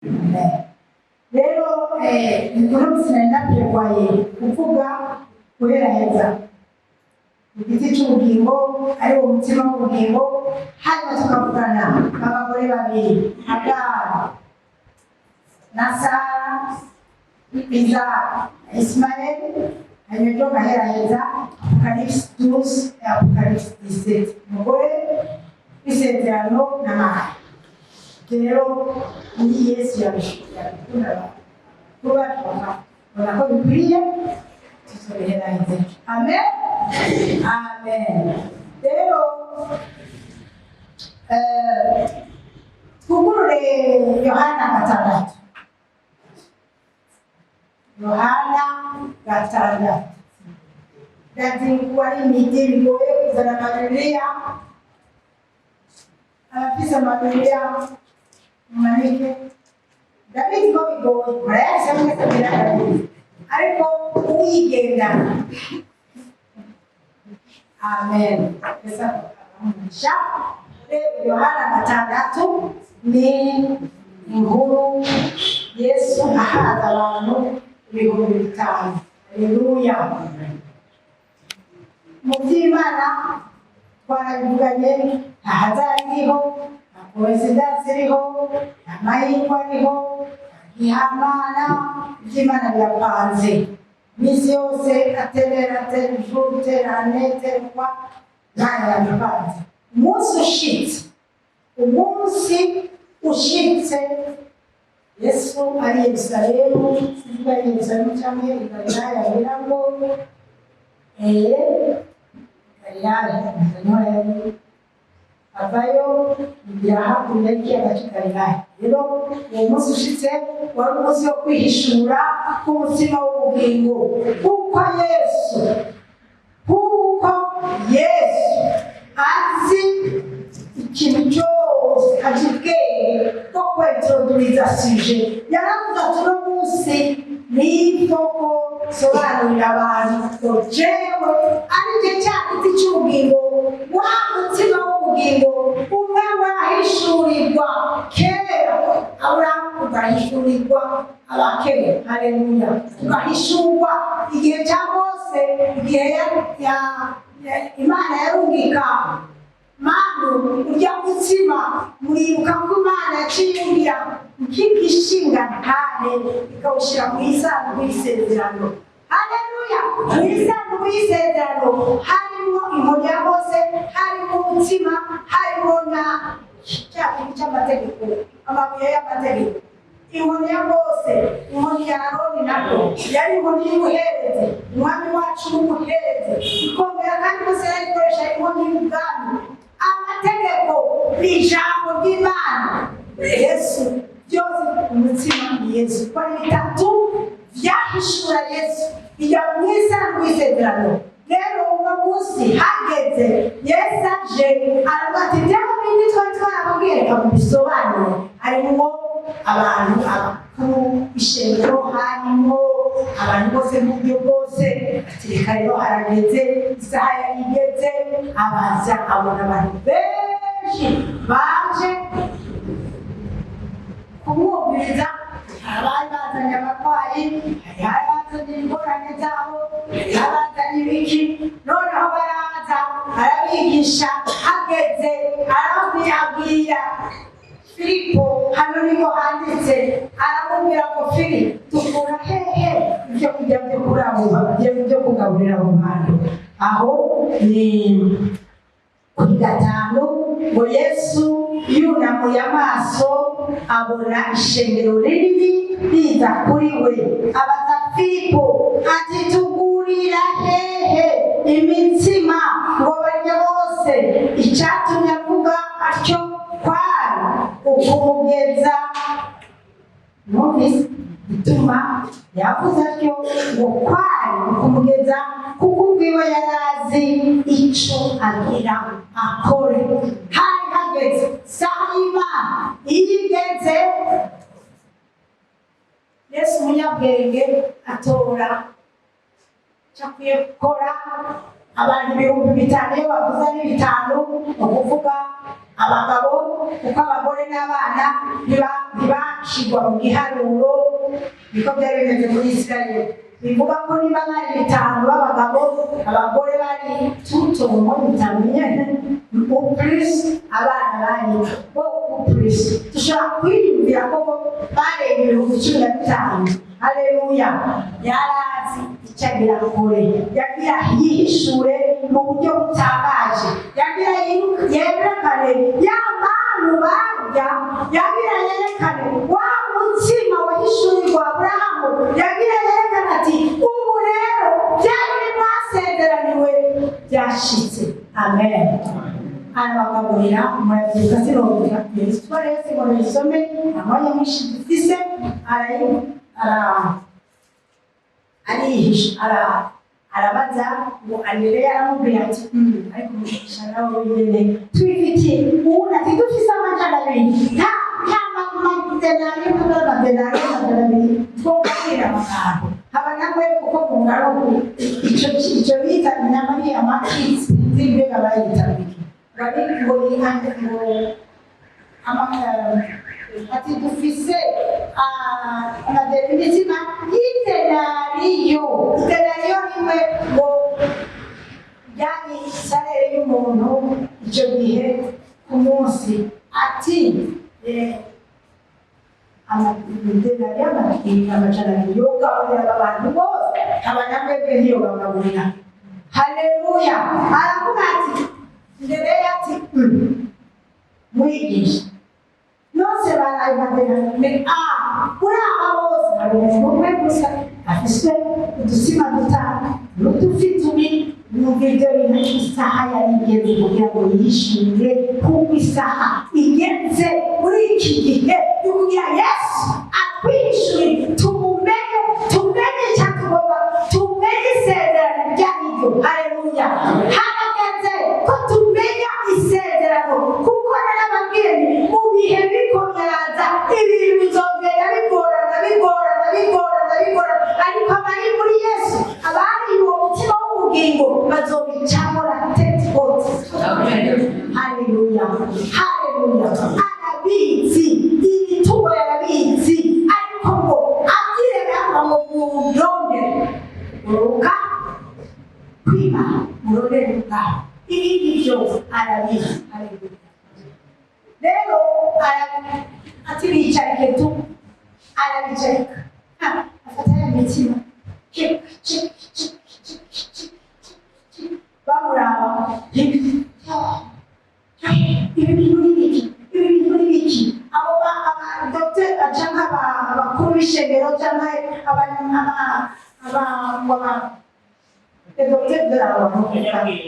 Rero uno munsi nari naprévoyé kuvuga guheraheza igiti cy'ubugingo, ari wo mutima w'ubugingo, hanyuma tukavugana abagore babiri, Hagari na Sara, Isaka na Isimayeli, hanyuma ejo ngaheraheza Apocalypse 12 et Apocalypse 17, umugore w'isezerano na Mariya. Rero muri Yesu yabikunda, kuba bakabona ko bikwiriye, tuzobiheraheza. Amen, amen. Rero twugurure Yohana 6, Yohana 6. Ndazi kuba ari imiti bigoye kuzana amabibiliya. Abafise amabibiliya mumanike. Ndabizi ko bigoye, murayafise mwese, biragoye, ariko uyigendana. Amen. Ese abamugisha. Rero Yohana 6 ni inkuru Yesu ahaza abantu 5000. Haleluya! Mu by'Imana twarabivuganye, nta hasard iriho, nta coïncidence iriho, nta mahirwe ariho, nta gihamana. Iby'Imana birapanze iminsi yose, aterera tel jour, telle année, tel mois, Imana yabipanze. Umunsi ushitse, umunsi ushitse, Yesu ari Yerusalemu, sinzi ko ari Yerusalemu cyangwa i Galilaya, ngira ngo Galilaya niho yari. Avayo igira hakurya y'ikiyaga cy'i Galilaya. Rero uwo munsi ushitse wari umunsi wo kwihishura k'umutima w'ubugingo, kuko Yesu azi ikintu cyose, azi ubwenge bwo kwintroduiza sujet. Yaravuze ati: "Uno munsi nibwo ko sobanurira abantu ngo jewe ari jye cya giti cy'ubugingo, wa mutima w'ubugingo umwe wahishurirwa kera Aburahamu, ugahishurirwa abakera, haleluya, ugahishurwa igihe cya Mose, igihe Imana yarungika manu urya mutsima. Muribuka ko Imana yaciye nk'igishinga ntare, ikawushyira mu isanduku y'isezerano. Haleluya! Mu isanduku y'isezerano harimo inkoni ya Mose, harimo umutsima, harimo na cya kintu cy'amategeko, amabuye y'amategeko. Inkoni ya Mose, inkoni ya Aroni nayo yari inkoni y'ubuherezi, umwami wacu w'ubuherezi. Ikongera kandi Mose yarikoresha inkoni y'ubwami. Amategeko ni ijambo ry'Imana, Yesu. Byose umutsima ni Yesu. Ko ari bitatu vyahishura Yesu, ijya mu isanduku y'isezerano. Rero uno munsi hageze, Yesu aje aravuga ati: "Bya bindi twari twarababwiye, reka mubisobanure." Harimwo abantu abakuru ishengero, harimo abantu bose mu buryo bwose. Ati: "Reka rero harageze, isaha yari igeze." Abaza abona abantu benshi baje kumwumviriza. Abari bazanye abarwayi, hari abazanye ingorane zabo, hari abazanye ibiki. Noneho baraza, arabigisha. Hageze arababwira, abwira Filipo, hano niko handitse, aramubwira ngo: "Fili, dukura hehe ibyo kurya byo kuri abo byo kugaburira abo bantu?" Aho ni kuri 5, ngo Yesu yunamuye amaso abona ishengero rinini riza kuri we, abaza Filipo ati: "Tugurira hehe imitsima ngo barye bose?" Icyatumye avuga atyo kwari ukumugeza. Numvise ituma yavuze atyo, ngo kwari ukumugeza, kuko ubwiwe yari azi ico agira akore. Hari hageze saha y'Imana. Iyo igeze, Yesu umunyabwenge atora icyo akwiye gukora. Abantu 5000, iyo bavuze ari bitanu, ni ukuvuga Abagabo, kuko abagore n'abana ntibacigwa mu giharuro, niko byari bimeze muri Isirayeli. Bivuga ko niba bari bitanu b'abagabo, abagore bari tutongo bitanu nyene ou plus, abana bari beaucoup plus. Dushobora kwiyumvira ko barenga 15,000. Haleluya! Yarazi icyo agira kure, yagira yihishure mu buryo butangaje, yagira yerekane ya bantu barya, yagira yerekane wa mutsima wahishurirwa Aburahamu, yagira yerekane ati: "Ubu rero bya biri mwasezeraniwe byashitse." Amen. Arabagaburira. Murabyibuka, sinumva iyo histoire yose ngo nayisome, amwanya mwinshi dufise. Arayi ara arihisha, arabaza ngo Andereya aramubwira ati: Ariko umugisha nawe wenyine twifitiye." Uwundi ati: "Dufise 200, nta madenariyo, n'amadenariyo 200 twogaburira abantu." Haba namwe kuko mungano ico bita inyama ni amaki, sinzi mbega bayita biki. Urabizi ngo ni ngo ama ati: "Dufise imitsima y'idenariyo, idenariyo rimwe." Ngo ryari salaire y'umuntu icyo gihe ku munsi. Ati amadenariyo 200 yogaburira abantu bose, abanyamwebwe ntiyobagaburira. Haleluya! Aravuga ati, Ndereya ati: Mwigisha, nose baraye madenariyo ni a kuri aba bose hari umuntu umwe gusa afise udutsima dutanu n'udufi tubiri." Numva ibyo bintu, isaha yari igeze kugira ngo yishimire, kuko isaha igeze muri iki gihe yo kugira Yesu atwishyure, tumumenye, tumenye icyo tugomba, tumenye isezerano ryayo. Haleluya! Harageze ko tumenya isezerano, kuko narababwiye nti mu bihe biriko biraza ibintu bizongera bigorana, bigorana, bigorana, bigorana, ariko abari muri Yesu, abari uwo mutima w'ubugingo, bazobicamo la tête haute. Haleluya, haleluya! Arabizi ibitugo, yarabizi, ariko ngo abyiremera ngo murondere uruka kwiba, murondere ubwaho, ibindi byose arabizi. Haleluya! Rero ati: "Bicarike tu." Arabicarika, afata ya mitima, cik cik cik cik cik cik. Bamuraba: "Ibi bintu ni biki? Ibi bintu ni biki?" Abo aba dogiteri canke abakuru b'ishengero canke aba aba aba aba dogiteri de la loi,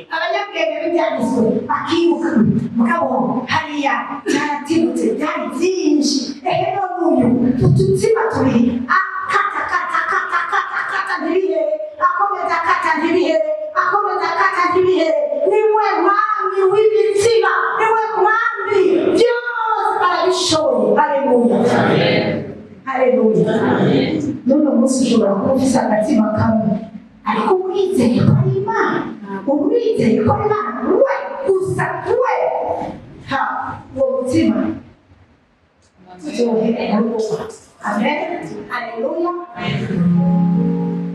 abanyabwenge b'ibyanditswe, bakibuka mugabo hariya byaratirutse, byari byinshi. Ehe, none uyu ututsima tubiri, akata kata kata kata kata ntibihere, akomeza akata ntibihere, akomeza akata ntibihere. Niwe mwami w'imitsima, niwe mwami, byose arabishoboye. Haleluya, haleluya! None munsi ushobora kuba ufise agatsima kamwe, ariko wizeye ko ari Imana, uwizeye ko ari Imana we gusa we, ha uwo mutsima uzohera mu rugo. Amen, haleluya!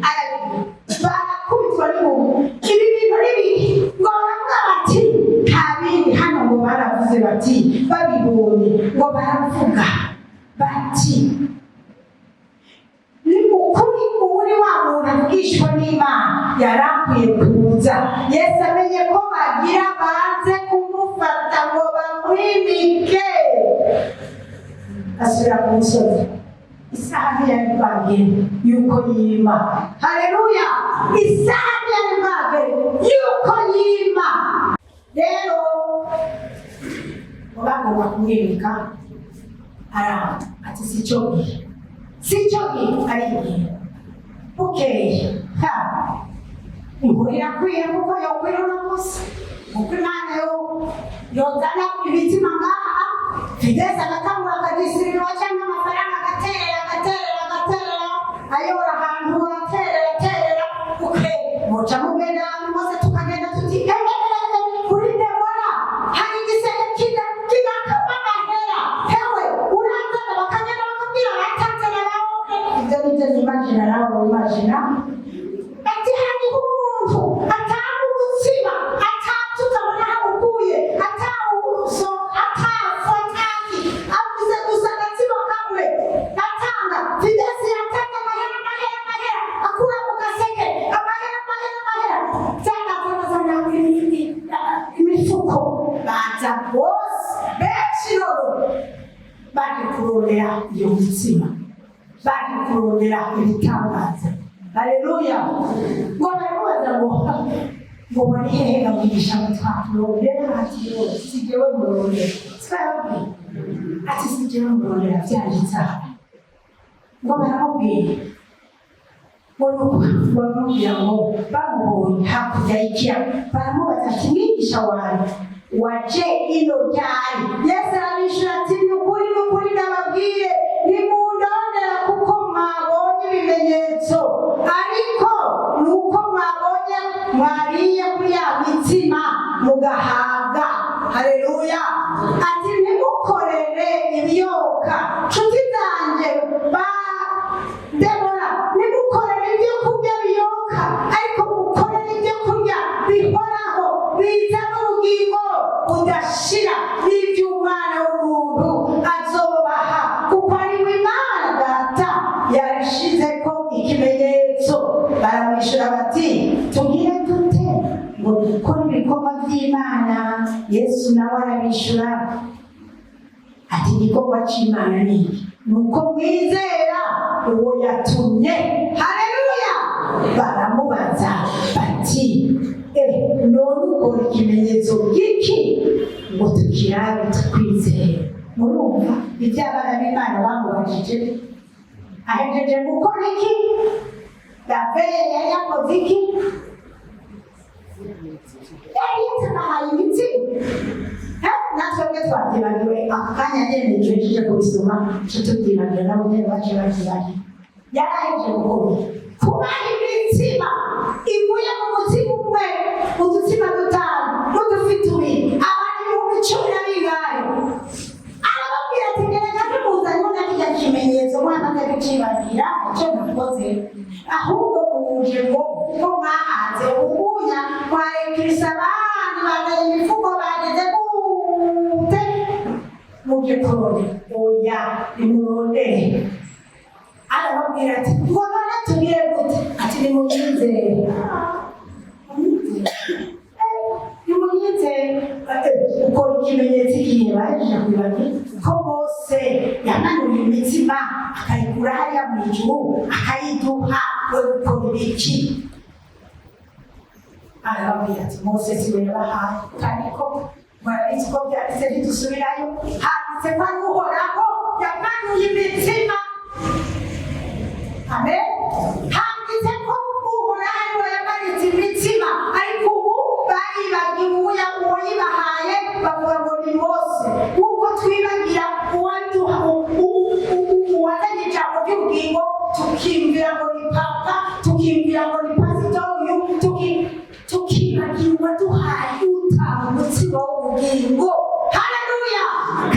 Arabigira, barakubitwa n'inkuba. Ibi bintu ni biki? Ngo baravuga bati nta bindi hano. Ngo baravuze bati, babibonye, ngo baravuga bati: "Ni ukuri, ubu ni wa muntu avugishwa n'Imana yari akwiye kuza." Yesu amenye ko bagira banze kumufata ngo bamwimike, asubira ku musozi. Isaha ntiyari bwagere yuko yima. Haleluya! Isaha ntiyari bwagere yuko yima. Rero ngo bagomba kumwimika, aranga ati: "Si cyo gihe, si cyo gihe." Arigira bukeye, ha inkuru irakwira, kuko yokwira uno munsi, kuko Imana yo yozana ibitima ngaha, Fidesi agatangura akadisiriwa, cyangwa amafaranga agaterera, agaterera, agaterera, ayora ahantu, aterera, aterera. Uke muca mugenda ahantu hose, tukagenda tuti: "Kuri Debora hari igisenge." Ibyo nimagina nawe wimagina. Ati hariho umuntu atanga umutsima atatu, utabona aho awukuye, atawuso, atafu, ataki, avuze gusa agatsima kamwe atanga. Fidesi yatanga amahera, amahera, amahera, akura mu gaseke amahera, amahera, amahera, byagazanazana imifuko. Baza bose benshi rero baje kurondera iyo mutsima, baje kurondera ibitangaza. Haleluya! Ngo baramubaza ngo bari hehe ga mwigisha, ngo twakurondera? Ati yo, si jewe murondera. Twababwiye ati si jewe murondera, byanditse aha. Ngo baramubwira ngo nuko bamubwira ngo bamubonye hakurya y'ikiyaga, baramubaza ati: "Mwigisha wawe, waje ino ryari?" Yesu arabishura ati: "Ni ukuri, ni ukuri, ndababwire, nimundondera kuko mwabonye ibimenyetso, ariko ni uko mwabonye mwariye kuri ya mitsima mugahabwa." Haleluya! Ati ntimukorere ibiyoka, nshuti zanjye ba Debora, ntimukorere ibyo kurya biyoka, ariko mukorere ibyo kurya bihoraho, bizana ubugingo budashira, n'iby'Umwana w'umuntu azobaha, kuko ari we Imana Data yashizeko ikimenyetso. Baramwishyura bati: "Tugire dute ngo dukore ibikorwa by'Imana?" Yesu nawe arabishyura ati: "Igikorwa cy'Imana ni iki? Ni uko mwizera uwo yatumye." Haleluya! Baramubaza bati: "Eh, none ukora ikimenyetso giki ngo tukirabe tukwizere?" Murumva ibyo abana b'Imana bamubajije? Ahejeje gukora iki? Daveye yari yakoze iki? Yari yatabahaye imitsima. Natwebwe twabyibagiwe aka kanya nyene, tuhejeje kubisoma tuce tubyibagira, nabo nyene bace babyibagira. Yarahejeje gukora iki? Kubaha imitsima ivuye mu mutsima umwe, udutsima dutanu n'udufi tubiri, abantu 12,000. Arababwira ati: "Ngereka ntimuzanye na kirya kimenyetso, mwamaze kucibagira icyo nakoze, ahubwo muje ngo kuko mwahanze ubunya, mwarekirisa abandi bazanye imifuko, bageze gute, muje kurondera. Oya, nimurondere." Arababwira ati: "Ngo none tugire gute?" Ati: "Nimunyizere, nimunyizere." Ukora ikimenyetso igihe bahejeje kwibagira ko Mose yamanuye imitsima akayikura hariya mu ijuru akayiduha, we gukora ibiki? Arababwira ati: "Mose siwe yabahaye, kandi ko murabizi ko byanditse, ntidusubirayo, handitse ko ari Uhoraho yamanuye imitsima." Amen. Handitse ko Uhoraho ariwe yamanitse imitsima, ariko ubu baribagiwe uwayibahaye, bavuga ngo ni Mose, nk'uko twibagira uwaduha, uwazanye ijambo ry'ubugingo, tukiyumvira ngo ni papa, tukiyumvira ngo ni pasitori, uyu tukibagira uwaduhaye, utanga umutsima w'ubugingo. Haleluya!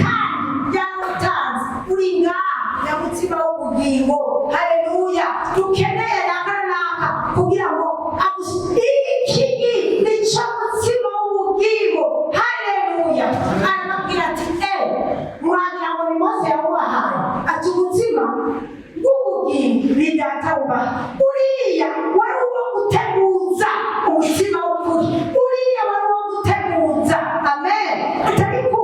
Kandi yarawutanze, uri ngaha nyamutsima w'ubugingo. Haleluya! Dukeneye naka na naka kugira ngo iki nico mutsima w'ubugingo. Haleluya! Arababwira ati: "Eh, mwagira ngo ni Mose yawubahaye." Ati: "Umutsima w'ubugingo ni Data wubaha. Uriya wari uwo guteguza umutsima w'ukuri, uriya wari uwo guteguza." Amen. Atari ubu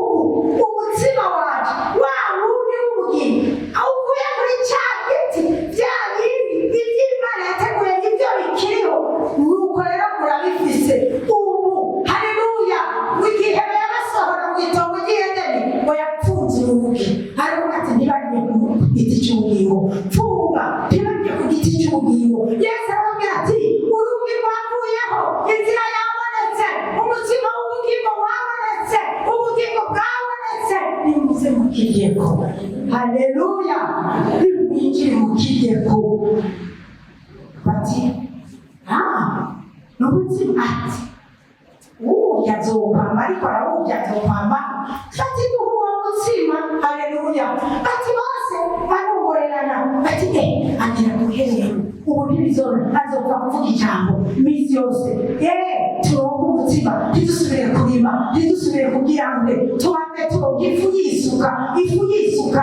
umutsima waje wa wundi w'ubugingo uvuye kuri cya giti, bya bindi iby'Imana yateguye nibyo bikiriho. Nuko rero murabifise ubu. Haleluya! Mu gihe yabasohora mu itongo ry'Edeni, ngo yapfunze urugi, aravuga ati: "Ntibarye ku giti cy'ubugingo, pfunga, ntibarye ku giti cy'ubugingo." Yesu arababwira ati: "Urugi rwavuyeho, inzira yabonetse, umutsima w'ubugingo wabonetse, ubugingo bwabonetse, nimuze mukiriyeko." Haleluya! Nimwinjire mukiriyeko. Bati: "Ah, n'umutsima." Ati: "Uwurya azokwama, ariko arawurya azokwama." Bati: "Duha uwo mutsima." Haleluya! Bati bose barongorerana bati: "Eh, agira duhe." Ubu ntibizona, azopfa kuvuga ijambo iminsi yose. Turonke umutima, ntidusubire kurima, ntidusubire kugira ngo tubanze turonke ifu yisuka, ifu yisuka,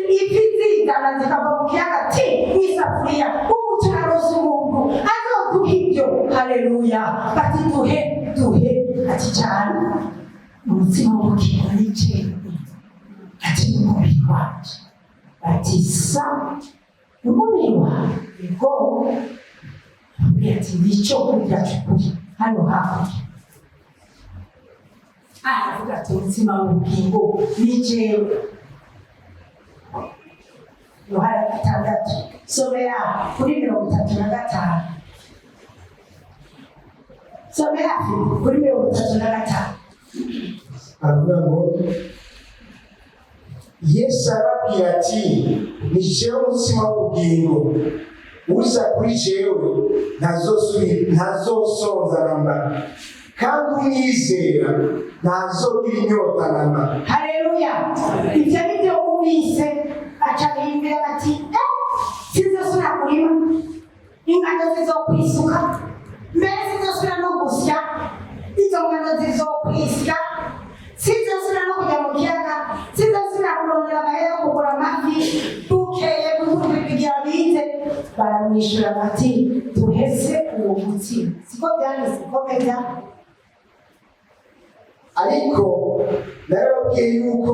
ifi zizana zikava mu kiyaga ti mw'isafuriya. Ubu turaronse umuntu azoduha ibyo. Haleluya! Bati: "Duhe, duhe." Ati: "Cyane, umutsima w'ubugingo ni jewe." Ati: "Ni umubiri wanje." Bati: "Sa ni umubiri wawe?" "Yego." Amubwira ati: "Nicyo kurya cy'ukuri hano hakurya." Aravuga ati: "Umutsima w'ubugingo ni jewe." Yohana 6, somera kuri 35. Somera kuri 35. Aravuga ngo: Yesu arababwira ati: "Ni jewe umutsima w'ubugingo. Uza kuri jewe ntazosonza namba, kandi umwizera ntazogira inyota namba." Haleluya! Ibyo ni byo wumvise. Baca bimbira bati: "Eh, sinzosubira kurima, ingano zizokwisuka, mbere sinzosubira no gusya, izo ngano zizokwisya, sinzosubira no kujya mu kiyaga, sinzosubira kurondera amahera yo kugura amafi." Bukeye bigira bize, baramwishyura bati: "Duhese uwo mutsima." Siko byanditse? Komeza. Ariko narababwiye yuko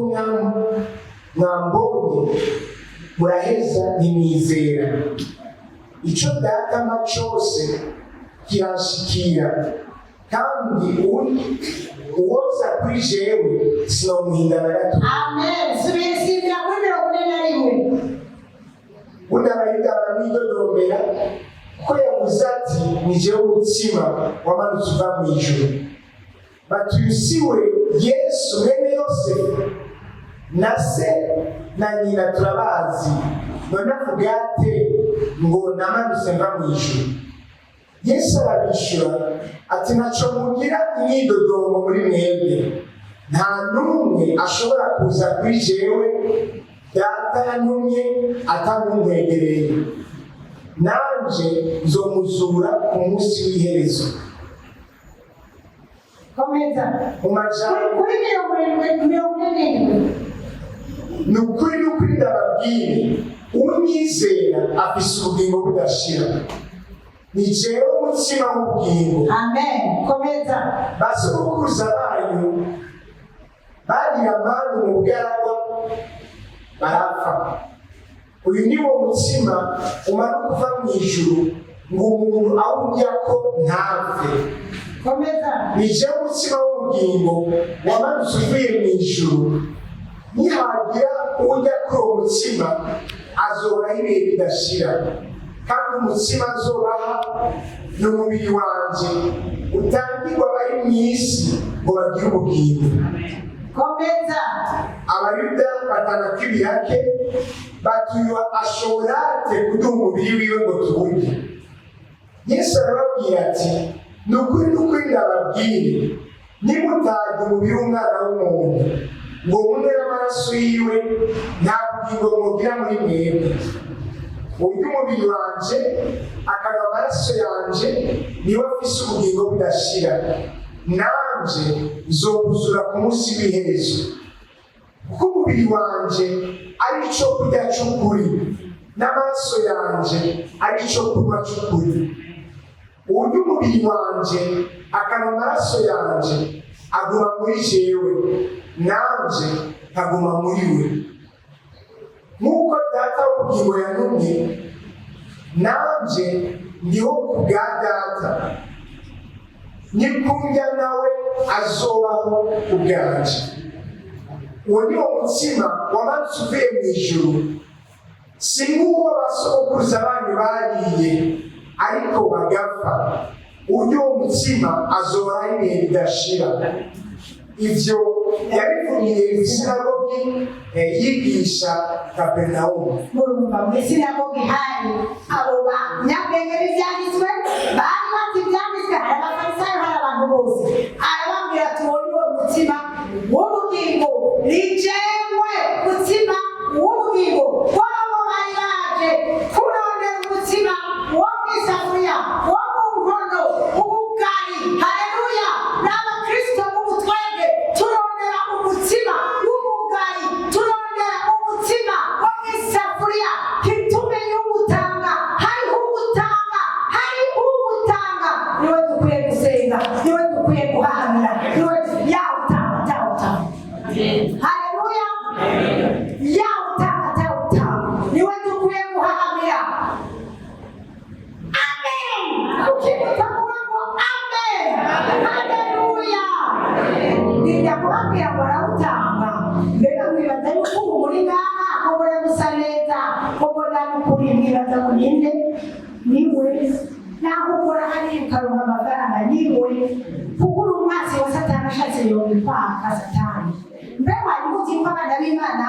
mwambonye, muraheza ntimwizera. Ico Data ampa cose kiranshikira, kandi uwoza kuri jewe sinomuhinda na gato. Amen. Subira, simbira kuri 41. Bundi Abayuda baramwidodombera kuko yavuze ati: "Ni jewe umutsima wamanutse uva mu ijuru." Bati: "Uyu si we Yesu mwene Yosefu? Na se na nyina turabazi. None avuga ate ngo: 'Namanutse mva mu ijuru'?" Yesu arabishyura ati: "Ntaco mugira imyidodombo muri mwebwe. Nta n'umwe ashobora kuza kuri jewe Data yantumye atamunkwegereye, nanje nzomuzura ku munsi w'iherezo." Komeza. Mu majambo Kuri 70, 47. Ni ukuri, ni ukuri ndababwire: unyizera afise ubugingo budashira. Ni jewe umutsima w'ubugingo. Amen, komeza. Basogokuruza banyu barira manu mu bugaragwa barapfa. Uyu ni wo mutsima umanuka uva mu ijuru, ngo umuntu awuryako ntapfe. Komeza. Ni jewe umutsima w'ubugingo wamanutse uvuye mu ijuru. Nihagira urya kuri uwo mutsima, azohoraho ibihe bidashira, kandi umutsima azobaha ni umubiri wanje utangirwa abari mu isi ngo bagire ubugingo. Komeza. Abayuda batanako ibirake, bati: "Uyu ashobora ate kuduha umubiri wiwe ngo tuwurye?" Yesu arababwira ati: "Ni ukuri, ni ukuri ndababwire: nimutarya umubiri w'Umwana w'umuntu ngo munywe n'amaraso yiwe, nta bugingo mugira muri mwebwe. Urya umubiri wanje akanywa amaraso yanje, niwe afise ubugingo budashira, nanje nzomuzura ku munsi w'iherezo. Kuko umubiri wanje ari ico kurya c'ukuri, n'amaraso yanje ari ico kunywa c'ukuri. Urya umubiri wanje akanywa amaraso yanje aguma muri jewe, nanje nkaguma muri we. Nk'uko Data w'ubugingo yantumye, nanje ndiho ku bwa Data, nikundya nawe azobaho ku bwanje. Uwo ni wo mutsima wamanutse uvuye mu ijuru, si nk'uwo basogokuruza banyu bariye ariko bagapfa. Urya uwo mutsima azohoraho ibihe bidashira." Ivyo yabivugiye mu isinagogi, yigisha Kaperinawumu. Murumva, mu isinagogi hari abo banyabwenge b'ibyanditswe, bari bazi ibyanditswe, hari Abafarisayo, hari abantu bose. Arababwira ati: "Uwo ni wo mutsima w'ubugingo, ni jewe mutsima w'ubugingo." Bobo bari baje kurondera umutsima. Haleluya! Ntitumenye ugutanga. Hariho ugutanga, hariho ugutanga. Niwe dukwiye gusenga, niwe dukwiye guhahamira, niwe yawutanga, atawutanga. Haleluya! Yawutanga, atawutanga, niwe dukwiye guhahamira. Amen. Kuki mutavuga ngo amen? Haleluya! Ndinda kubabwira ngo arawutanga. Mbega mwibaza yuko ubu muri ngaha, ko mbona musa neza, ko mbona n'ukuri, mwibaza ngo ninde? Niwe. Naho ukora hariya ukaronka amafaranga, niwe, kuko uri umwansi wa Satani. Ashatse yobikwaka Satani. Mbe wari muzi ko abana b'Imana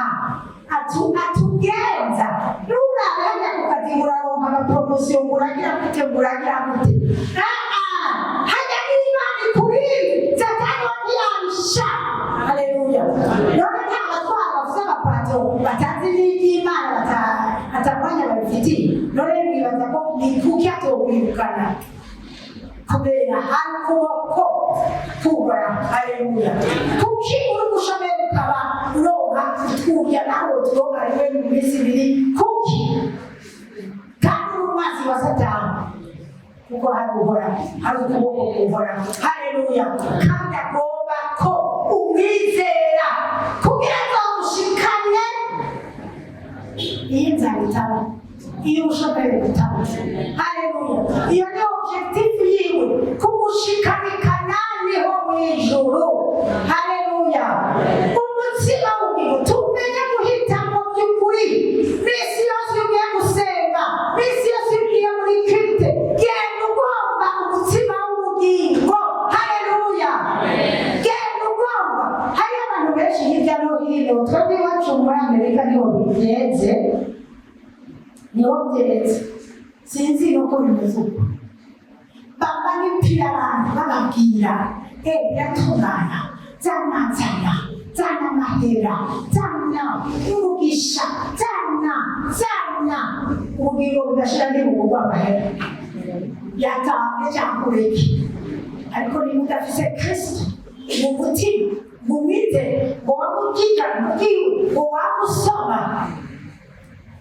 atugenza? Nurabe hajya ku kazi ngo uraronka amapromotion, ngo uragira gute, ngo uragira gute. Ah, hajya n'Imana ikurinze, Satani we ntiyabishaka. Haleluya! None nta batwara bafite amapato batazi n'iby'Imana, atamwanya babifitiye? None mwibaza ko ni kuki atokwirukana? Kubera hari ukuboko kuhoraho. Haleluya! Kuki uri gushomeri ukaba uronka utwurya, nawe turonka rimwe mu minsi 2? Kuki kandi uri umwansi wa Satani? Kuko hari Uhoraho, hari ukuboko kuhoraho. Haleluya! Kandi agomba ko umwizera kugira ngo agushikane. Iyo inzara itaba, iyo ubushomeri butaba. Haleluya! Iyo ni objectif yiwe, kugushikana i Kanani ho mu ijuru. Haleluya! Umutsima w'ubugingo, tumenye guhitamo by'ukuri. Minsi yose iyo ugiye gusenga, minsi yose iyo ugiye muri culte, genda ugomba umutsima w'ubugingo. Haleluya! Genda ugomba. Hariho abantu benshi hirya no hino. Twebwe iwacu muri Amerika niho bigenze, niho byeretse, sinzi nuko bimeze uko. Bamanipira abantu, bababwira: "Eh, biratungana, zana, zana, zana amahera, zana umugisha, zana, zana ubugingo budashira." Ntibugurwa amahera, yatange cyangwa ureke. Ariko niba udafise Kristo mu mutima, mu mwizere, ngo wamukija mubwiwe, ngo wamusoma,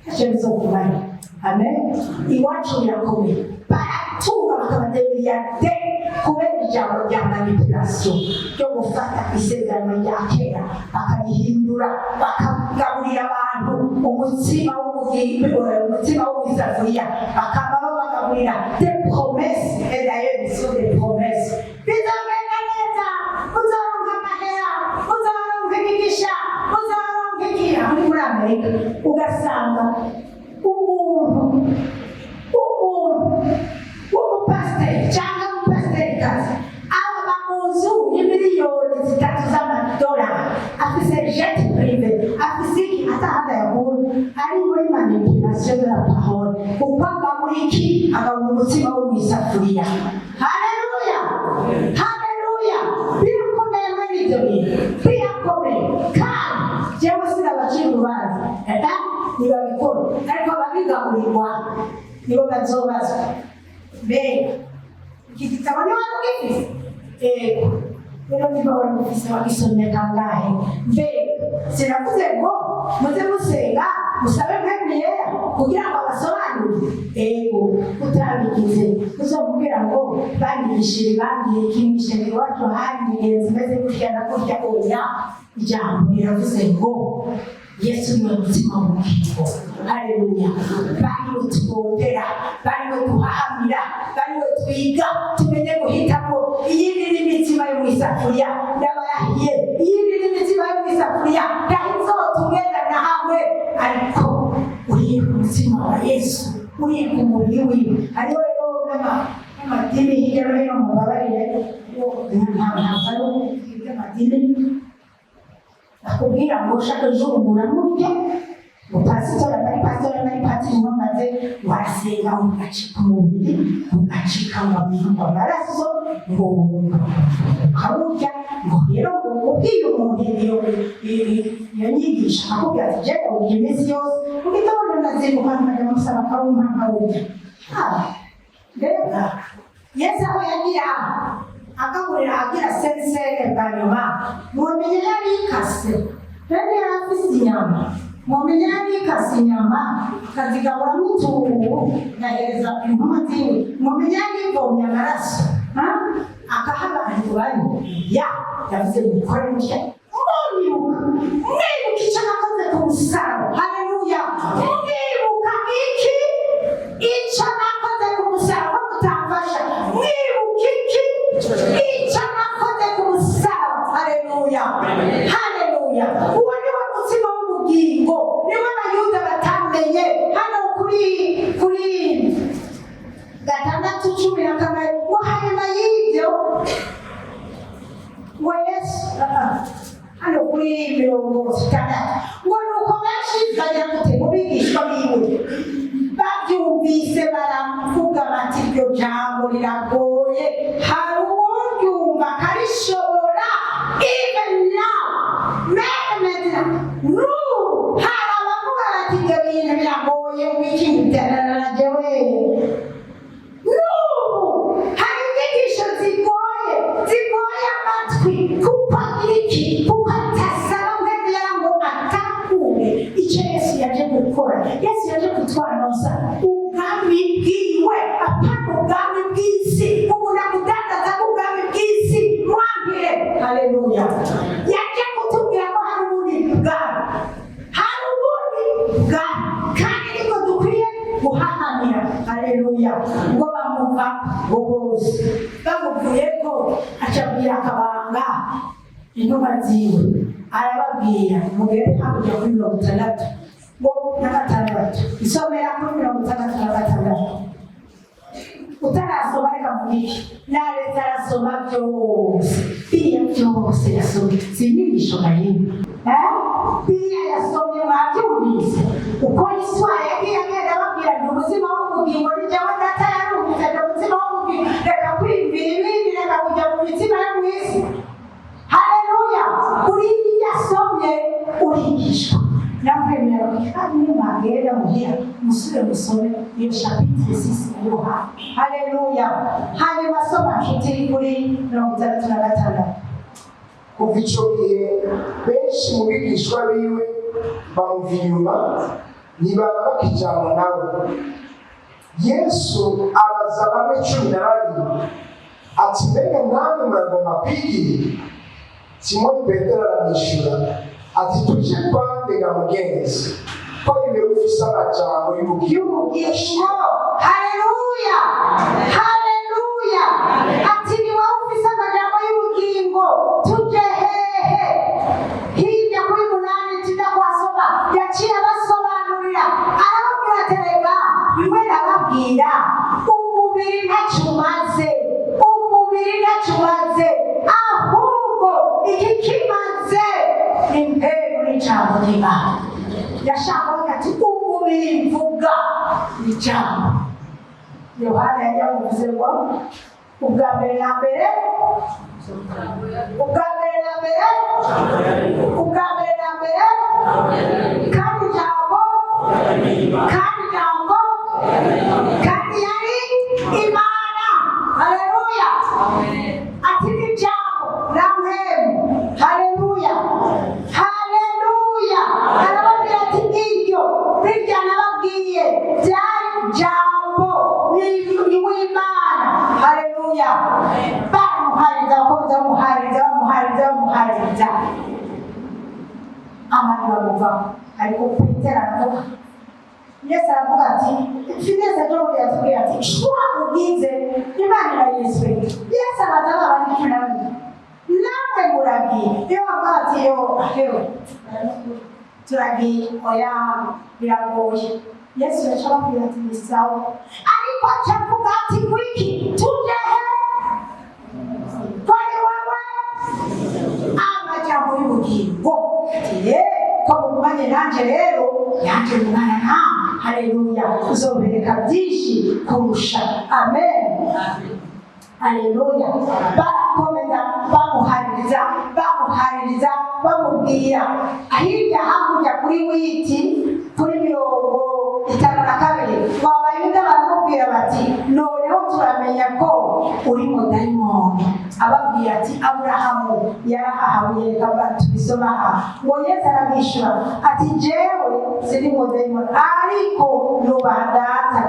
ntacyo bizokumara. Amen. Iwacu birakomeye, baratunga bakaba des milliardaires kubera ijambo rya manipulation, ryo gufata isezerano rya kera bakarihindura, bakagaburira abantu umutsima w'ubugingo, umutsima w'isafuriya, bakaba babagaburira des promesses. Et d'ailleurs, ils sont des promesses: bizogenda neza, uzaronka amahera, uzaronka imigisha, uzaronka iki. Aho ni muri Amerika, ugasanga umuntu w'umupasiteri cyangwa umupasiterikazi aba mu nzu y'imiliyoni 3 z'amadolari, afise jet privé, afise iki, atahandi ayakura, ari muri manipulation de la parole. Kuko agabura iki? Agabura umutsima wo mu isafuriya. Haleluya, haleluya! Birakomeye muri ibyo bintu, birakomeye. Kandi jewe sinabacira urubanza, ntibabikora, ariko ababigaburirwa nibo bazobazwa. Mbega iki gitabo niba wari ugifise? Ego. Rero niba wari ugifise, wagisomye kangahe? Mbega sinavuze ngo muze musenga, musabe Mpwemu Yera kugira ngo abasobanurire? Ego. Utabigize, uzomubwira ngo banyigishije, bambwiye iki mw'ishengero iwacu, hari imigenzo imeze gutya na gutya. Oya, ijambo riravuze ngo Yesu niwe mutima w'ubugingo. Haleluya! Bariwe turondera, bariwe duhahamira, bariwe twiga, tumenye guhitamo. Iyindi ni imitsima yo mu isafuriya, ndabarahiye, iyindi ni imitsima yo mu isafuriya, ntahizotugenda na hamwe. Ariko uriye ku mutsima wa Yesu, uriye ku mubiri wiwe. Hariho rero n'amadini hirya no hino, mubabarire, ntabwo ari iby'amadini, akubwira ngo ushaka ejo uramurya, ngo pasitori atari pasitori, atari patiri, maze warasenga ugacika umubiri, ugacika ngo amaraso, ngo ukawurya, ngo rero ngo ubwiye umuntu iyo nyigisho, akubwira ati: "Jenda urya iminsi yose mu gitondo, ndazinduka nkajya musaba akawumpa nkawurya." Ah, mbega Yesu aho yagira agaburira, agira sensere bwa nyuma, mumenye yari ikase, rero yari afise inyama. Mumenya yarikase inyama akazigaburamo utuntu, agahereza intumwa ziwe. Mumenya yarivomye amaraso, ha? Akaha abantu bane. Ya yavuze: "Mukore mutya mwibuka, mwibuka icyo nakoze ku musaraba." Haleluya! Mwibuka iki? Icyo nakoze ku musaraba. Ko mutamfasha, mwibuka iki? Icyo nakoze ku musaraba. Haleluya, haleluya! Uwo ni we mutima w'ubugingo, niwe Abayuda batamenye. Hano kuri 6:14 ngo: "Hanyuma y'ibyo ngo Yesu," hano kuri 60 ngo: "Nuko benshi bajya gute mu bigishwa biwe babyumvise baravuga bati: 'Iryo jambo riragoye, hari uworyumva akarishobora?'" Even now, même maintenant, n'ubu hari abavuga bati: "Ibyo bintu biragoye, wiki jewe." N'ubu hari inyigisho zigoye, zigoye amatwi, kuko iki? Kuko atasaba mwene ngo atahure icyo Yesu yaje gukora. Yesu yaje kutwanoza ubwami bwiwe, apana ubwami bw'isi. Umuntu akudandaza ubwami bw'isi, mwambire. Haleluya! Yaje kutubwira ko hari ubundi bwami, hari ubundi bwami, kandi nibwo dukwiye guhahamira. Haleluya! Ngo bamuva ngo bose bamuvuye ko acabwira akabanga intumwa ziwe, arababwira: "Mugere hakurya kuri 66." Isomera kuri 66. Utarasoma, reka mubike. Naretse arasoma byose, biriya byose yasomye si inyigisho gahini. Biriya yasomye mwabyumvise uko Iswara yagiye agenda ababwira: "Ndi ubuzima bw'ubugingo, ni jyewe Data yarumvise, ndi ubuzima bw'ubugingo. Reka kwiyumvira ibindi, reka kujya mu mitima yo mu isi." Haleluya! Uriya yasomye urigishwa nakwemera, kandi nimwagenda muhira musubire musome iyo chapitre 6 ya Yohana. Haleluya! Hanyuma soma, nshuti, kuri 66. Kuva ico gihe benshi mu bigishwa biwe bamuva inyuma, ntibaba bakijana nawe. Yesu abaza bamwe 12 ati: "Mbega namwe muragomba kwigira?" Simoni Petero aramwishyura ati: "Tuje kwa nde ga mugenzi, ko iwe ufise amajambo y'ubugingo?" Y'ubugingo. Haleluya, haleluya! Ati: "Ni wowe ufise amajambo y'ubugingo, tuje hehe?" Hirya kuri 8 tujya kuhasoma, yaciye abasobanurira, arababwira ati: "Rega bimwe ndababwira, umubiri ntacyo umaze, umubiri ntacyo umaze, ahubwo iki kimaze ni mpemu n'ijambo ry'Imana." Yashaka kuvuga ati: "Umubiri mvuga ni ijambo." Yohana yari yamuvuze ngo: "Ubwa mbere na mbere, ubwa mbere na mbere, ubwa mbere na mbere, kandi ijambo, kandi ijambo, kandi yari Imana." Haleluya! Ati: "Ni ijambo na mpemu." Haleluya, haleluya! Arababwira ati: "Iryo birya nababwiye byari jambo ni w'Imana." Haleluya! Baramuhariza, bakomeza bamuhariza, bamuhariza, bamuhariza, amani bamuvaho. Ariko Petero aravuga, Yesu aravuga ati, Finese ejo bundi yatubwiye ati: "Shwa ugize Imana irayirespekta." Yesu abaza ba bandi 12: "Namwe muragiye?" Iyo bavuga ati: "Yo hewe, turagiye, oya, biragoye." Yesu yaca ababwira ati: "Ni sawa." Ariko aca avuga ati: "Kwiki tuje he, ko ari wowe amajambo y'ubugingo?" Ati: "Ye ko mugumanye nanje rero, yanje mugana nawe." Haleluya! Uzobereka byinshi kurusha. Amen, haleluya! Barakomeza bamuhaririza, bamuhaririza, bamubwira. Hirya hakurya kuri 8, kuri 52, ngo Abayuda baramubwira bati: "Noneho turamenya ko uri mudayimoni." Ababwira Arababwira ati: "Aburahamu yarahahabuye." Reka tubisoma aha. Ngo Yesu arabishyura ati: "Jewe siri mudayimoni, ariko nubaha Data,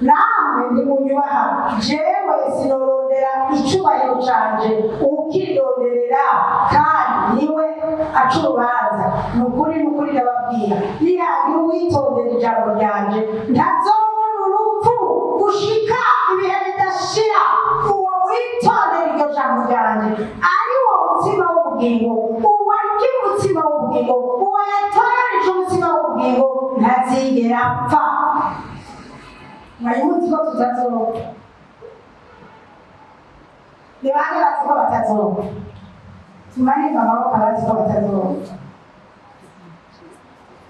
namwe ntimunyubaha. Jewe sinorondera icubahiro canje, uwukironderera kandi niwe aca urubanza. Ni ukuri, ni ukuri ndababwira, nihagira uwitondera ijambo ryanje, ntazobona urupfu gushika ibihe bidashira." Uwo witondera iryo jambo ryanje, ari wo mutsima w'ubugingo, uwo arya umutsima w'ubugingo, uwo yatoranije umutsima w'ubugingo, ntazigera apfa. Mwari muzi ko tutazopfa? Ni bande bazi ko batazopfa? Tumanike amaboko abazi ko batazopfa.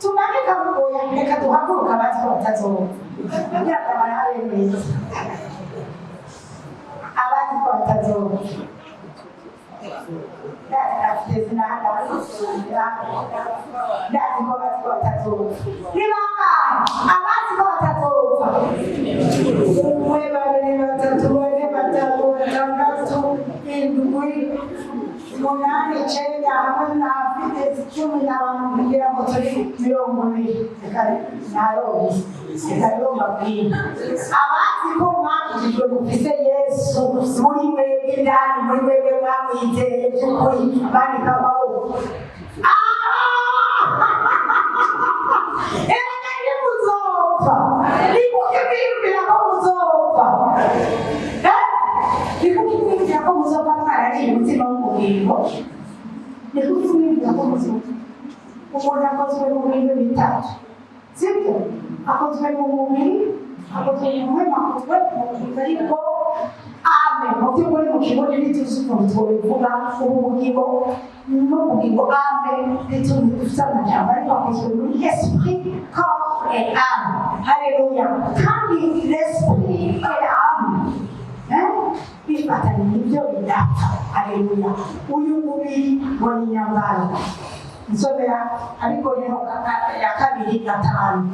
Tumanike amaboko. Reka duhaguruke abazi ko batazopfa, kugira ngo barabe neza abazi ko batazopfa. Ndazi ko bazi ko batazopfa. Ni bangahe abazi ko batazopfa? Umwe, babiri, batatu, bane, batanu, batandatu, indwi, umunani, icenda, hamwe na Fidesi, 10 n'abantu kugira ngo turi 20. Reka naronse, reka rero mbabwire: abazi ko mwakijijwe, mufise Yesu muri mwebwe indani, muri mwebwe, mwamwizeye by'ukuri, manika amaboko. Erega ntimuzopfa. Nimuke mwiyumvira ko muzopfa. Eh? Nikuki mwiyumvira ko muzopfa mwarariye umutsima w'ubugingo? Nikuki mwiyumvira ko muzopfa? Umuntu akozwe mu bintu bitatu, sibyo? Akozwe mu mubiri, akozwe mu muhema, akozwe mu bugingo. Ariko âme, mu by'ukuri mu kirundi ntituzi ukuntu twobivuga. Ubu bugingo n'ubugingo, âme, ntituzi, dufite amajambo, ariko akozwe muri esprit, corps et âme. Haleluya! Kandi l'esprit et âme, eh? Bifatanye, nibyo bidapfa. Haleluya! Uyu mubiri ngo ni inyambaro. Nsomera Abikorinto ya kabiri 5.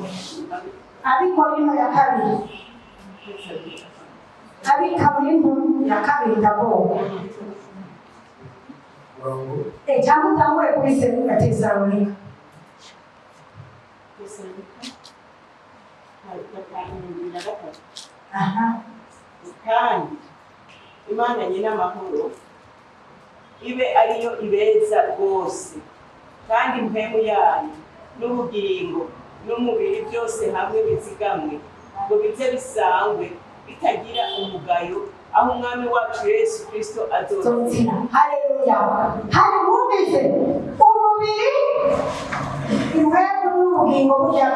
Abikorinto ya kabiri, Abikorinto ya kabiri ndagomba. Murongo. Cyangwa utangure kuri Tesalonika. Tesalonika 5:23. Aha. Kandi Imana nyina amahoro ibe ariyo ibeza rwose, kandi impemu yanyu n'ubugingo n'umubiri byose hamwe bizigamwe, ngo bize bisangwe bitagira umugayo aho Umwami wacu Yesu Kristo azoza. Zozira. Haleluya! Hari mwumvise umubiri, impemu n'ubugingo, burya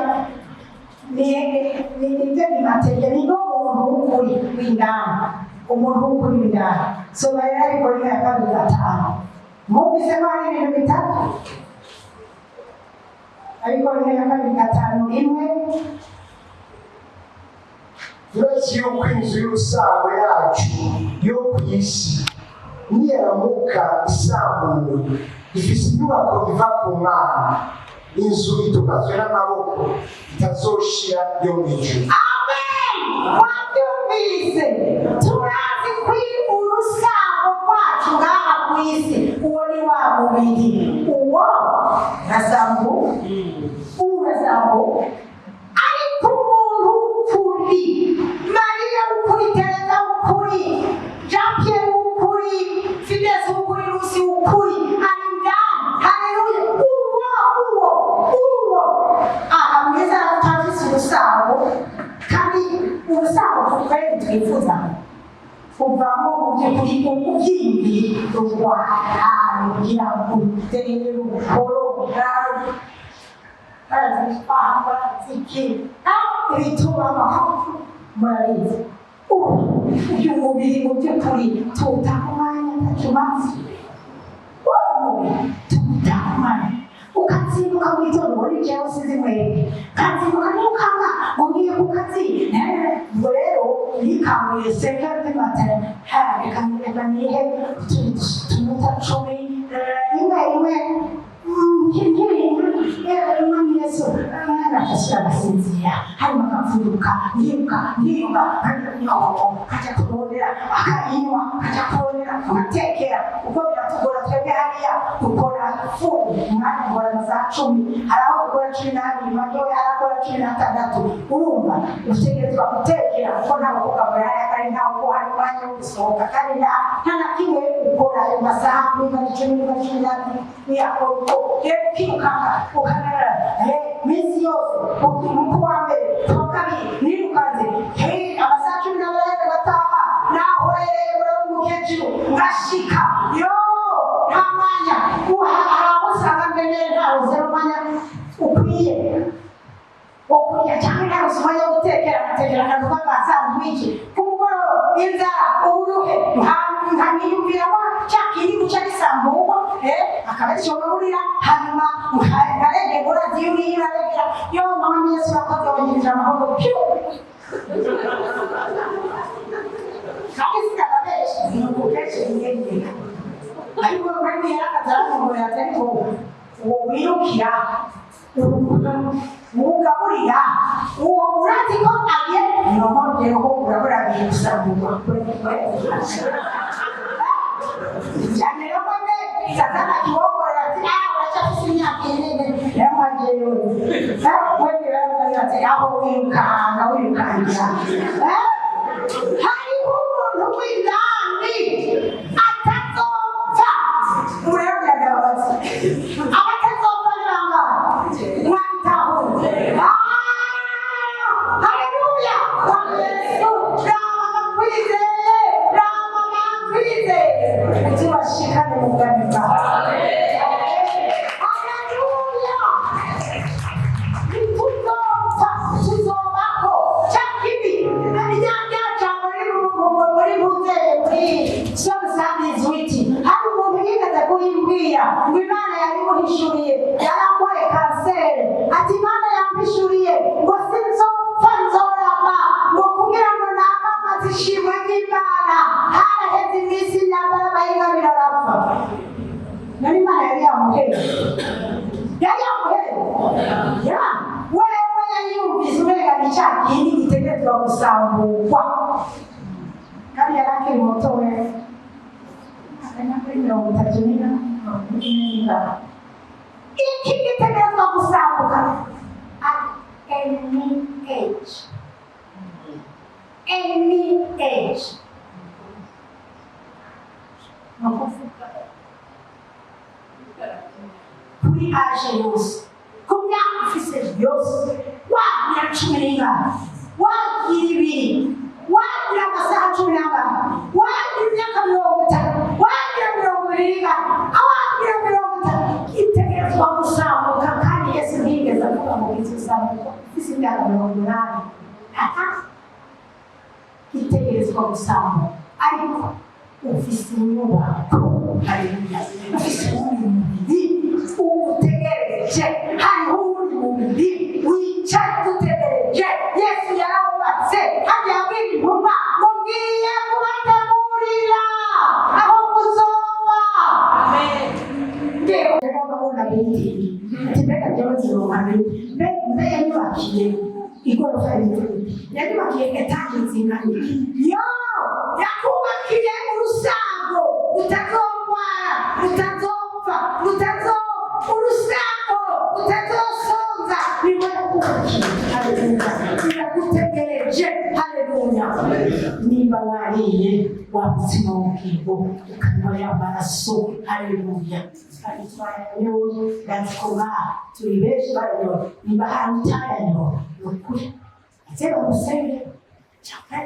ni nibyo bimateye, ni no muntu w'ukuri w'indani, umuntu w'ukuri w'indani. Soma rero Abikorinto ya kabiri 5. Mwumvise ko hari ibintu bitatu. Abikorinto ya kabiri 5 1. Uretse yuko inzu y'urusango yacu yo ku isi niyaramuka isambuwe, ifise inyubako iva ku Mana, inzu itubatswe n'amaboko itazoshira yo mu ijuru. Amen! Wabyumvise? Turazi ko urusango rwacu ngaha ku isi, uwo ni wa mubiri, uwo urasambu, urasambu. Ariko umuntu w'ukuri, Mariya w'ukuri, Tereza w'ukuri, Jean Pierre w'ukuri, Fides w'ukuri, Lusi w'ukuri, ari indani. Haleluya! Uwo aha mwiza afise urusango, kandi urusango twari twifuza kuvamo, mu by'ukuri ubyiyumviye, rurwara, rugira gute, rukoroga, baraziki ibitubamo, murabizi. Uyu mubiri mu by'ukuri tuwutaha umwanya ntacyo umaze. Uyu mubiri tuwutaha umwanya, ukazinduka mu gitondo muri jewe, usize mwebwe, kazinduka nirukanga ngo ngiye ku kazi. Ubwo rero nikanguye 5 heures du matin, reka reka nihe utunota 10, imwe imwe nkiri Umwami Yesu, umwana agasubira agasinzira, hanyuma akapfunduka. Nkiruka, nkiruka, nkiruka, nkajya kurondera akayinywa, nkajya kurondera nkatekera, kuko biratugora. Twebwe hariya dukora full umwanya, ukora amasaha 10, hari aho dukora 12, majoya arakora 16. Urumva utegerezwa gutekera, kuko ntawe ukugabura hariya, kandi ntawe uguha umwanya wo gusohoka, kandi nta na kimwe ukora ayo masaha, niba ari 10, niba ari 12, uyakora uko. Rero ukirukanga, ukanarara minsi yose, ku wa mbere, ku wa kabiri nirukanze amasaha 12 aheze, ngataha nahwereye urabona umukecuru, ngashika yo nta mwanya. Hari aho usanga mbere ntabuze n'umwanya ukwiye wo kurya, cyangwa ntabuze umwanya wo gutekera, ngatekera akantu k'agasanduwiki ku mugoroba, inzara, uburuhe, nkamiyumviramo cya kindi guca gisamburwa, akaba aricyo ngaburira, hanyuma nkaregera. Urazi iyo uriye uraregera. Yo mama, Yesu urakoze, wangirije amahoro piu. Kandi sinababesha, ni uko kenshi niyegera, ariko kandi yarakaza aramugorera ati: "Ariko uwo wirukira ugaburira, uwo urazi ko agiye noneho urabura agiye gusamburwa cyane." Rero mwebwe Satani akiwongorera ati: "Ah, uracyafise imyaka ine." Rero mwajewe mwebwe baravuga ati: "Aho wirukanga wirukangira, hariho umuntu w'indani atazopfa." Urabwira, ndababaza, abatazopfa ni bangahe? Mwabitahuye? Haleluya! Yesu, raba bakwizeye, raba bakwizeye, uzibashikane mu bwami bwawe. Haleluya! Ntituzopfa, tuzobaho. Cya kibi, rya jambo riri muri muzeye, muri Somusangizi witi, hari umuntu yigeze kuyimbwira ngo Imana yabimuhishuriye, yararwaye kanseri, ati: "Imana yampishuriye ngo sinzopfa, nzorama, ngo kugira ngo namamaze ishimwe ry'Imana." Haraheze iminsi, imyambaro amayinga birarapfa. Nari Imana yari yamuheye, yari yamuheye ya wewe, yari yumvise umenga ni cya kindi gitegerezwa gusamburwa, kandi yari akiri muto, we ari kuri 34, 44. Iki gitegerezwa gusambuka at any age, any age. Ni ukuvuga kuri âge yose, ku myaka ufise yose, wagira 14, wagira 2, wagira amasaha 12, wagira imyaka 30, wagira 25, wagira 30, itegerezwa gusambuka. Kandi Yesu ntiyigeze avuga ngo kizosambuka ufise imyaka 80. Aha itegerezwa gusambuka, ariko ufise inyubako. Haleluya! Ufise uwundi mubiri uwutegereje, hariho uwundi mubiri wicaye ugutegereje. Yesu yarawubatse hajya, yabwira intumwa ngo: "Ngiye kubategurira aho muzoba." Ngiye babona biti ati: "Mbega jewe nzironka biti? Mbe yanyubakiye igorofa rimeze gute? Yanyubakiye étage zingana iki?" Yo yakubakiye urusango rutazongwara, rutazopfa, rutazo urusango rutazosonza, niwe yakubakiye. Haleluya! Iragutegereje. Haleluya! Niba wariye wa mutsima w'ubugingo, ukanywa ya maraso, haleluya, kandi twayanyoye, ndazi ko ngaha turi benshi bayanyoye. Niba hari utayanyoye, ni ukuri aze bagusenge, cyangwa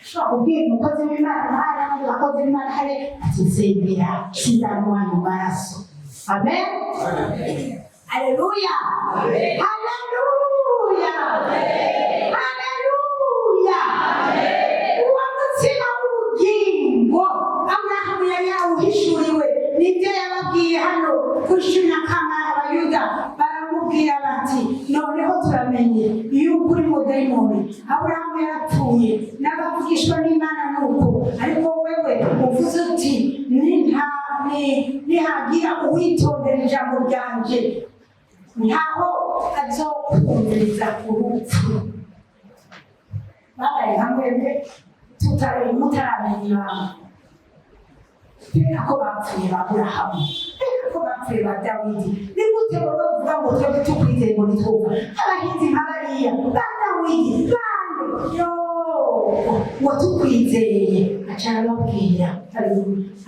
ushobora kubwira umukozi w'Imana, hari abandi bakozi b'Imana hari, ati: "Nsengera, sinzanywa ayo maraso." Amen. Haleluya, haleluya, haleluya! Uwo mutsima w'ubugingo Aburahamu yari yawuhishuriwe, nibyo yababwiye hano kuri 11. Abayuda baramubwira bati: "Noneho turamenye yuko uri mudayimoni. Aburahamu yarapfuye, n'abavugishwa n'Imana nuko, ariko wewe uvuze uti: 'Nihagira uwitondera ijambo ryanje, ntaho azokumviriza urupfu.'" Narabaye nka mwebwe tutari mutaramenya ibanga. Mbega ko bapfuye ba Aburahamu, mbega ko bapfuye ba Dawidi, ni gute wowe uvuga ngo twebwe tukwizeye ngo ntitwumva abahinzi nka bariya ba Dawidi bande yo ngo tukwizeye? Aca arababwira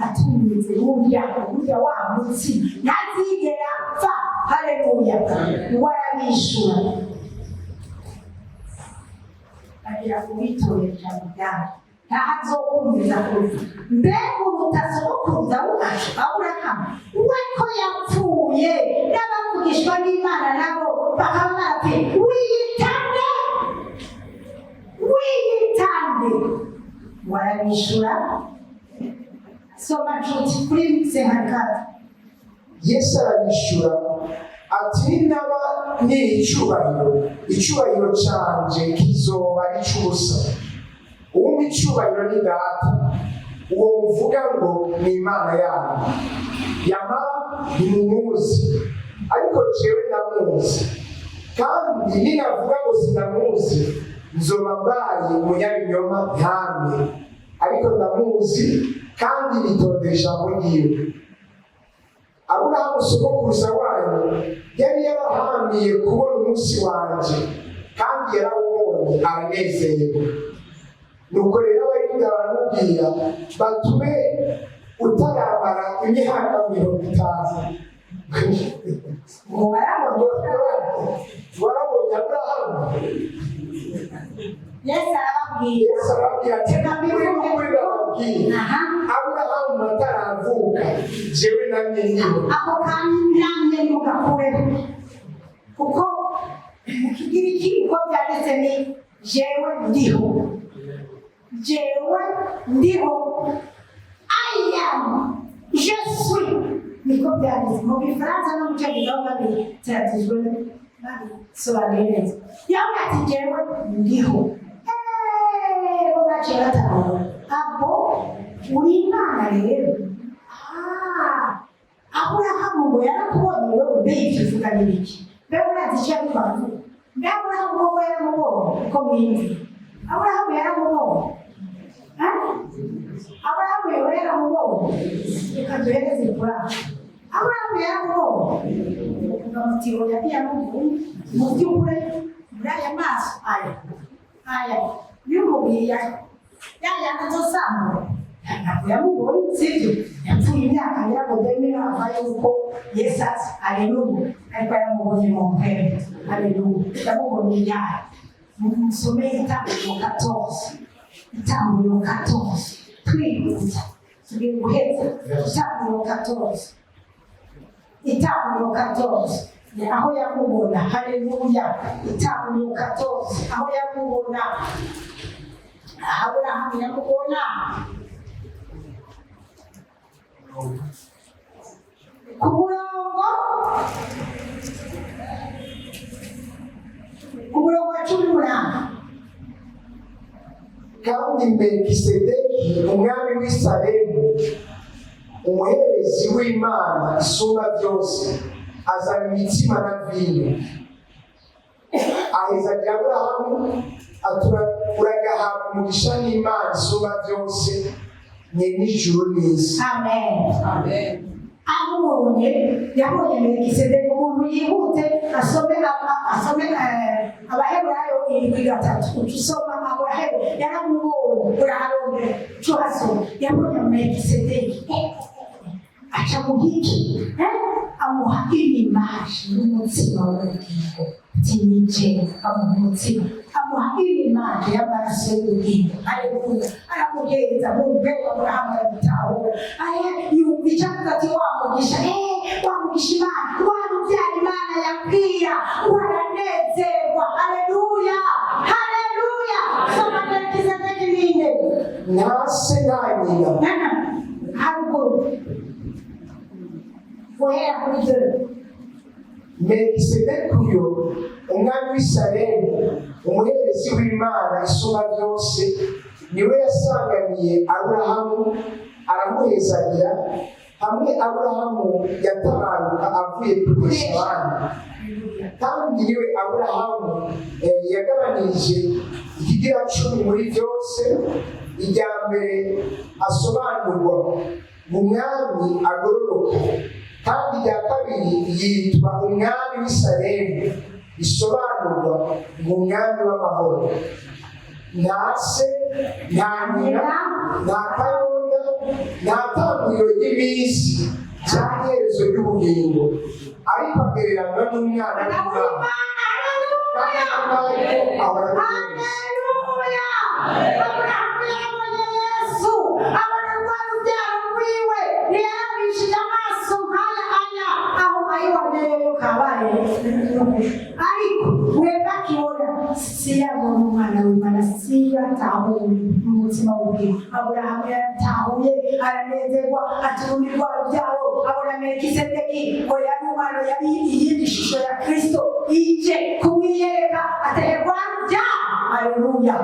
atumize burya burya wa mutsima ntazigera apfa. Haleluya! Ngo arabishura agira uwitorera ijambo ryawe ntaho azokumviza kuruta. Mbega uruta sogokuruza wacu Aburahamu, we ko yapfuye, n'abavugishwa n'Imana nabo bakaba bati wiyitane, wiyitane? Warabishura. Soma nshuti, kuri 54. Yesu arabishura ati: "Ninaba niha icubahiro, icubahiro canje kizoba ari ic'ubusa. Uwumpa icubahiro ni Data, uwo muvuga ngo ni Imana yanyu. Yamara ntimumuzi, ariko jewe ndamuzi. Kandi ninavuga ngo sinamuzi, nzoba mbaye umunyabinyoma nkamwe. Ariko ndamuzi kandi nitondera ijambo ryiwe. Aburahamu sogokuruza wanyu yari yarahamiye kubona umunsi wanje, kandi yarawubonye aranezerwa." Nuko rero Abayuda baramubwira batume utaramara imyaka 50 Ngo warabonye? Warabonye Aburahamu? Yesu arababwira. Yesu arababwira ati: Reka "Ukuri n'ukuri ndababwira, Aha. Aburahamu ataravuka, jewe namye ndiho." Ako kanya namye ntugakureho, kuko mu Kigiriki uko byanditse ni "jewe ndiho", "jewe ndiho", "I am", "je suis", niko byanditse mu Gifaransa no mu Cyongereza, aho babiteratijwe babisobanuye neza. Yavuga ati: "Jewe ndiho." Bo baciye batahura abo uri Imana rero. Ah, Aburahamu ngo yarakubonye wewe, mbe ivyo uvuga ni biki? Mbe urazi icyo ariko aravuga? Mbe Aburahamu koko yaramubonye? Ko mwiyumvira, Aburahamu yaramubonye? Eh? Aburahamu yoba yaramubonye? Reka duhereze kuri aho. Aburahamu yaramubonye? Uvuga muti oya, ntiyamubonye. Mu by'ukuri muri aya maso aya y'umubiri ya yandi azosambura, ntabwo yamubonye, sibyo? Yapfuye imyaka ngira ngo demira ava yuko Yesu aza. Aleluya! Ariko yamubonye mu mpera. Aleluya! Yamubonye yayo. Musome Itanguriro 14, Itanguriro 14, twihuta tugiye guheza. Itanguriro 14, Itanguriro 14, aho yamubona. Haleluya! Itanguriro 14, aho yamubona, aho Aburahamu yamubona ku murongo wa 18. Kandi Melikisedeki, umwami w'i Salemu, umuherezi w'Imana Isumba Byose, azana imitsima na vino, ahezagira Aburahamu ati: "Uragahabwa umugisha n'Imana Isumba Byose, nyene ijuru n'isi." Amen. Amen. Amubonye, yabonye Melikisedeki. Umuntu yihute asome asome Abaheburayo 7:3. Uca usoma Abaheburayo, yaramubonye, uraharondera uca uhasoma. Yabonye Melikisedeki. Aca mu giki? Amuha image y'umutsima w'ubugingo, ati: "Nije." Amuha umutsima, amuha image y'amaraso y'ubugingo. Haleluya! Aramugenza mu mbego. Aburahamu arabitahura, aya yumva icyo avuga ati: "Wa mugisha, wa mugisha Imana warubyara, Imana yabwira waranezerwa." Haleluya, haleluya! Soma Melikisedeki ninde? Nta se, nta nyina. Nana haruguru, guhera kuri dore. Melikisedeki uyo, umwami w'i Salemu, umuherezi w'Imana Isumba Byose, niwe yasanganiye Aburahamu aramuhezagira, hamwe Aburahamu yatabaruka avuye kunesha abandi. Kandi niwe Aburahamu yagabanije Ikigira 10 muri byose. Irya mbere asobanurwa mu mwami agororoka, kandi irya kabiri yitwa umwami w'i Salemu, bisobanurwa mu mwami w'amahoro. Nta se, nta nyina, nta karonda, nta tanguriro ry'iminsi cyangwa iherezo ry'ubugingo, ariko agereranywa n'umwana w'Imana, kandi ariko ahora ari wese. Haleluya! Aburahamu yarabonye Yesu, abona rwa rubyaro rwiwe, ntiyarabishije amaso nk'aya aya aho ayibonye yo kabaye. Ariko mwebwe akibona si yabona umwana w'Imana, si yatahuye umutima w'ubwiwe. Aburahamu yaratahuye, aranezerwa, ati urundi rwa rubyaro. Abona Melikisedeki ngo yari umwana, yari iyindi shusho ya Kristo ije kumwiyereka, ateherwa rubyaro. Haleluya,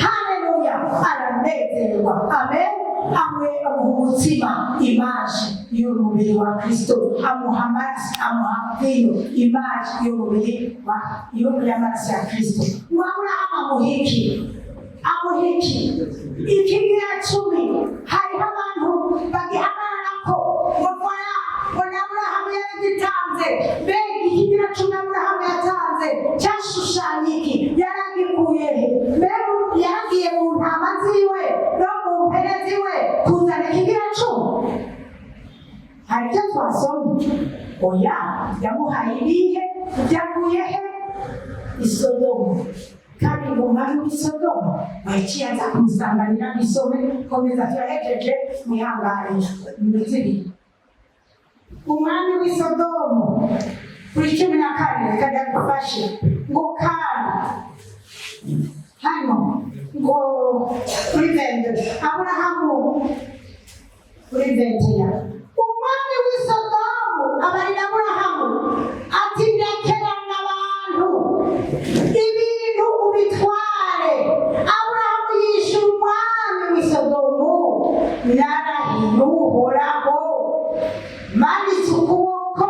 haleluya! Aranezerwa, amen. Amwe amuha umutsima, image y'umubiri wa Kristo, amuha amaraso, amuha vino, image y'umubiri wa y'amaraso ya Kristo. Ngo Aburahamu amuha iki? Amuha iki? Ikigira 10. Hariho abantu bagihagarara ko ngo voilà, ngo na Aburahamu yaragitanze. Mbega ikigira 10 Aburahamu yatanze cyashushanya iki? Yaragikuye he? Mbega yaragiye mu ntama ziwe no mu mpene ziwe kuzana ikigira 10? Hari ibyo twasomye? Oya. Yamuhaye ibihe? Byakuye he? I Sodomu. Kandi ngo umwami w'i Sodomu waciye aza kumusanganira. Bisome, komeza, turahejeje, mwihangane iminota 2. Umwami w'i Sodomu kuri 14, reka ndagufashe. Ngo kandi hano ngo kuri 22, Aburahamu kuri 21, umwami w'i Sodomu abarira Aburahamu ati: "Ndekerana abantu, ibintu ubitware." Aburahamu yishyura umwami w'i Sodomu: "Narahiye Uhoraho manitse ukuboko,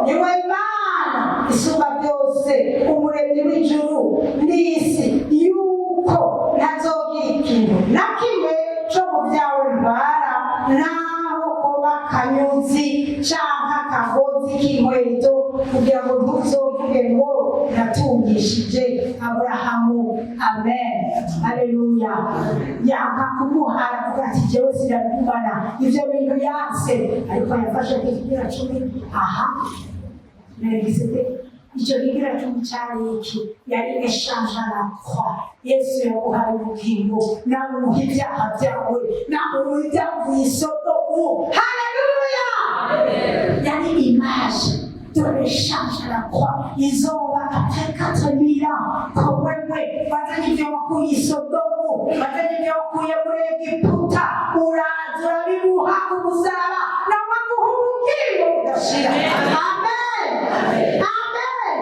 niwe Mana isumba byose, umuremyi w'ijuru n'isi, yuko ntazogira ikintu na kimwe co mu byawe ntwara, naho koba akanyuzi canke akagozi k'inkweto, kugira ngo ntuzovuge ngo natungishije Aburahamu." Amen, haleluya! Yanka kumuha, aravuga ati: "Jewe sinabigumana ivyo bintu." Yanse, ariko yafashe ikigira 10 aha Melikisedeki. Icyo kigira 10 cyari iki? Yari échange à la croix. Yesu yaguhaye ubugingo, nawe umuha ibyaha byawe, nawe umuha ibyavuye i Sodomu. Haleluya! Yari image de l'échange à la croix izoba après 4000 ans, ko wewe wazanye ibyo wakuye i Sodomu, wazanye ibyo wakuye muri Egiputa, uraza urabimuha ku musaraba, nawe aguha ubugingo budashira. Amen, amen,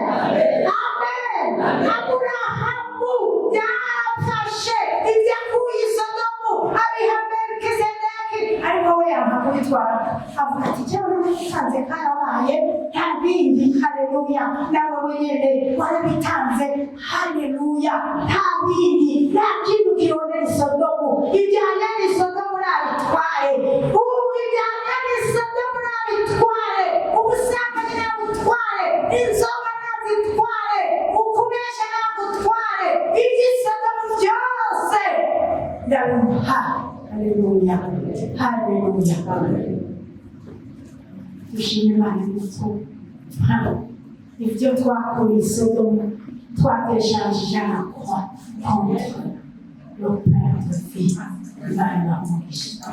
amen! Aburahamu yarafashe ibyo akuye i Sodomu abiha Melikisedeki, ariko we yanka kubitwara, avuga ati: "Jewe narabitanze, karabaye, nta bindi." Haleluya! Nawe wenyene warabitanze. Haleluya! Nta bindi, nta kintu kirondera i Sodomu. Ibya nyene i Sodomu nabitware ubu, ibya nyene i Sodomu nabitware, ubusambanyi nabutware, inzoga nazitware, ukubesha nagutware, iby'i Sodomu byose ndabimuha. Haleluya, haleluya! Dushima Imana yuko ibyo twakuye i Sodomu twateshanjije à la croix contre le pain de vie. Imana ibahe umugisha.